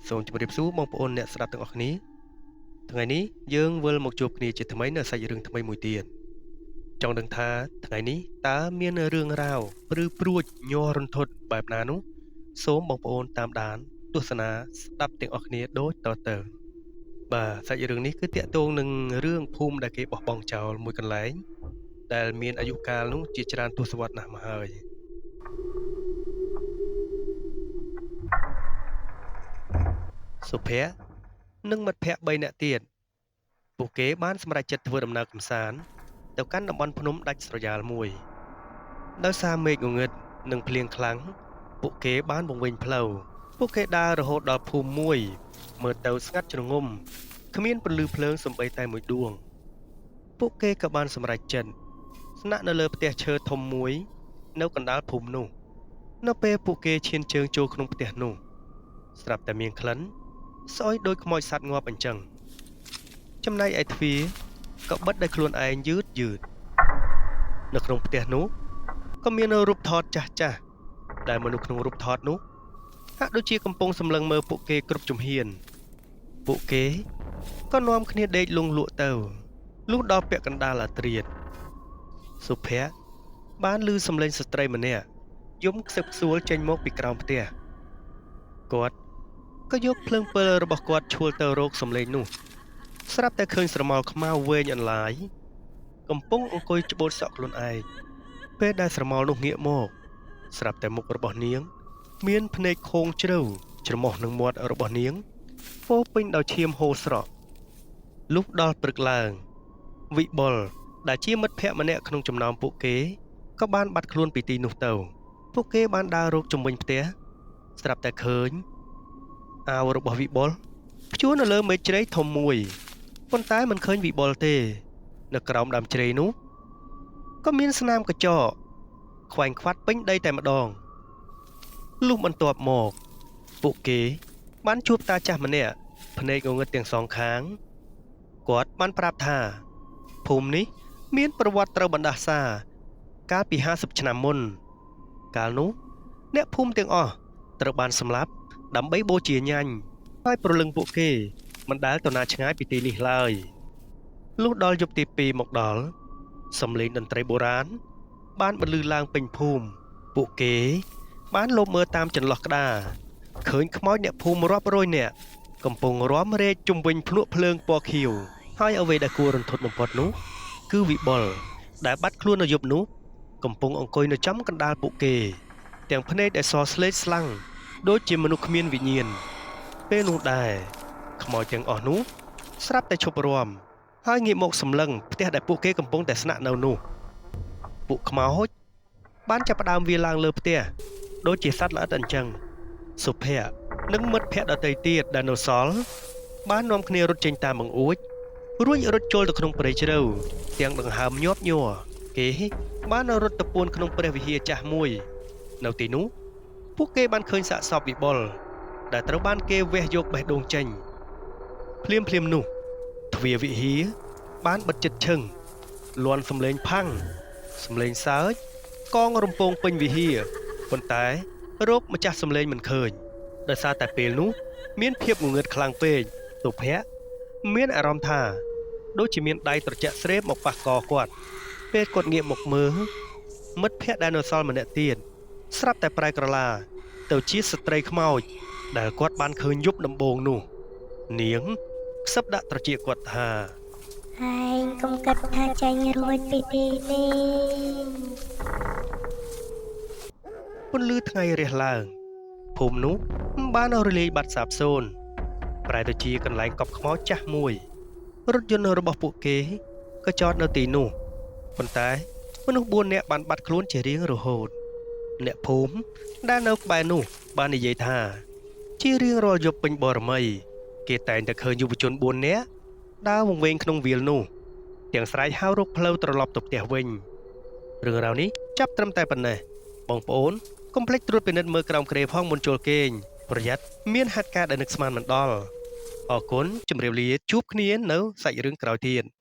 សូមជម្រាបសួរបងប្អូនអ្នកស្ដាប់ទាំងអស់គ្នាថ្ងៃនេះយើងវិលមកជួបគ្នាជាថ្មីនៅសាច់រឿងថ្មីមួយទៀតចង់ដឹងថាថ្ងៃនេះតើមានរឿងរ៉ាវព្រឺព្រួចញ័ររន្ធត់បែបណានោះសូមបងប្អូនតាមដានទស្សនាស្ដាប់ទាំងអស់គ្នាដូចតទៅបាទសាច់រឿងនេះគឺតាក់ទងនឹងរឿងភូមិដែលគេបោះបង់ចោលមួយកន្លែងដែលមានអាយុកាលនោះជាច្រើនទសវត្សរ៍ណាស់មកហើយសុភ័ក្រនិងមិត្តភ័ក្តិ3នាក់ទៀតពួកគេបានសម្រេចចិត្តធ្វើដំណើរកម្សាន្តទៅកាន់តំបន់ភ្នំដាច់ស្រយាលមួយដោយសារមេឃងងឹតនិងភ្លៀងខ្លាំងពួកគេបានវង្វេងផ្លូវពួកគេដើររហូតដល់ភូមិមួយមើលទៅស្ងាត់ជ្រងំគ្មានពន្លឺភ្លើងសំបីតែមួយដួងពួកគេក៏បានសម្រេចចិត្តស្នាក់នៅលើផ្ទះឈើធំមួយនៅកណ្ដាលភូមិនោះនៅពេលពួកគេឈានជើងចូលក្នុងផ្ទះនោះស្រាប់តែមានក្លិនស្អុយដូចខ្មោចសត្វងាប់អញ្ចឹងចំណែកឯទ្វារក៏បិទដោយខ្លួនឯងយឺតយឺតនៅក្នុងផ្ទះនោះក៏មានរូបថតចាស់ចាស់ដែលមនុស្សក្នុងរូបថតនោះហាក់ដូចជាកំពុងសម្លឹងមើលពួកគេគ្រប់ជំហានពួកគេក៏នាំគ្នាដេកលង់លក់ទៅលុះដល់ពាក់កណ្ដាលអាធ្រាត្រសុភ័ក្របានឮសំឡេងស្ត្រីម្នាក់យំខ្សឹបខ្សួលចេញមកពីក្រោមផ្ទះគាត់ក៏យកភ្លើងពិលរបស់គាត់ឈួលទៅរកសំឡេងនោះស្រាប់តែឃើញស្រមោលខ្មៅវែងអន្លាយកំពុងអង្គុយច្បូតសក់ខ្លួនឯងពេលដែលស្រមោលនោះងាកមកស្រាប់តែមុខរបស់នាងមានភ្នែកខូងជ្រៅច្រមុះនឹងមាត់របស់នាងពោពេញដោយឈាមហូរស្រក់លុះដល់ព្រឹកឡើងវិបុលដែលជាមិត្តភ័ក្តិម្នាក់ក្នុងចំណោមពួកគេក៏បានបាត់ខ្លួនពីទីនោះទៅពួកគេបានដើររកជុំវិញផ្ទះស្រាប់តែឃើញអាវរបស់វិបុលព្យួរនៅលើមែកជ្រៃធំមួយប៉ុន្តែមិនឃើញវិបុលទេនៅក្រោមដើមជ្រៃនោះក៏មានស្នាមកញ្ចក់ខ្វែងខ្វាត់ពេញដីតែម្ដងលុះបន្ទាប់មកពួកគេបានជួបតាចាស់ម្នាក់ភ្នែកងងឹតទាំងសងខាងគាត់បានប្រាប់ថាភូមិនេះមានប្រវត្តិត្រូវបណ្ដាសាកាលពី50ឆ្នាំមុនកាលនោះអ្នកភូមិទាំងអស់ត្រូវបានសម្លាប់ដើម្បីបូជាញ៉ាញ់ហើយព្រលឹងពួកគេមិនដែលទៅណាឆ្ងាយពីទីនេះឡើយលុះដល់យប់ទី2មកដល់សំឡេងតន្ត្រីបុរាណបានបន្លឺឡើងពេញភូមិពួកគេបានលបមើលតាមចន្លោះក្តារឃើញខ្មោចអ្នកភូមិរាប់រយនាក់កំពុងរាំរែកជុំវិញភ្នក់ភ្លើងពណ៌ខៀវហើយអ្វីដែលគួររន្ធត់បំផុតនោះគឺវិបុលដែលបាត់ខ្លួននៅយប់នោះកំពុងអង្គុយនៅចំកណ្ដាលពួកគេទាំងភ្នែកដែលសស្លេកស្លាំងដូចជាមនុស្សគ្មានវិញ្ញាណពេលនោះដែរខ្មោចទាំងអស់នោះស្រាប់តែឈប់រាំហើយងាកមកសម្លឹងផ្ទះដែលពួកគេកំពុងតែស្នាក់នៅនោះពួកខ្មោចបានចាប់ផ្ដើមវាឡើងលើផ្ទះដូចជាសត្វល្អិតអញ្ចឹងសុភ័ក្រនិងមិត្តភ័ក្តិដទៃទៀតដែលនៅសល់បាននាំគ្នារត់ចេញតាមបង្អួចរួចរត់ចូលទៅក្នុងព្រៃជ្រៅទាំងដង្ហើមញាប់ញ័រគេបានរត់ទៅពួនក្នុងព្រះវិហារចាស់មួយនៅទីនោះពួកគេបានឃើញសាកសពវិបុលដែលត្រូវបានគេវះយកបេះដូងចេញភ្លាមភ្លាមនោះទ្វារវិហារបានបិទជិតឈឹងលាន់សំឡេងផាំងសំឡេងសើចកងរំពងពេញវិហារប៉ុន្តែរកម្ចាស់សំឡេងមិនឃើញដោយសារតែពេលនោះមានភាពងងឹតខ្លាំងពេកសុភ័ក្រមានអារម្មណ៍ថាដូចជាមានដៃត្រជាក់ស្រេបមកប៉ះកគាត់ពេលគាត់ងាកមកមើលមិត្តភ័ក្តិដែលនៅសល់ម្នាក់ទៀតស្រាប់តែប្រែក្រឡាទៅជាស្ត្រីខ្មោចដែលគាត់បានឃើញយប់ដំបូងនោះនាងខ្សឹបដាក់ត្រចៀកគាត់ថាឯងកុំគិតថាចេញរួចពីទីនេះពន្លឺថ្ងៃរះឡើងភូមិនោះបានរលាយបាត់សាបសូន្យប្រែទៅជាកន្លែងកប់ខ្មោចចាស់មួយរថយន្តរបស់ពួកគេក៏ចតនៅទីនោះប៉ុន្តែមនុស្ស4នាក់បានបាត់ខ្លួនជារៀងរហូតអ្នកភូមិដែលនៅក្បែរនោះបាននិយាយថាជារៀងរាល់យប់ពេញបរមីគេតែងតែឃើញយុវជន4នាក់ដើរវង្វេងក្នុងវាលនោះទាំងស្រែកហៅរកផ្លូវត្រឡប់ទៅផ្ទះវិញរឿងរ៉ាវនេះចាប់ត្រឹមតែប៉ុណ្ណេះបងប្អូនកុំភ្លេចត្រួតពិនិត្យមើលក្រោមគ្រែផងមុនចូលគេងប្រយ័ត្នមានហេតុការណ៍ដែលនឹកស្មានមិនដល់អរគុណជម្រាបលាជួបគ្នានៅសាច់រឿងក្រោយទៀត។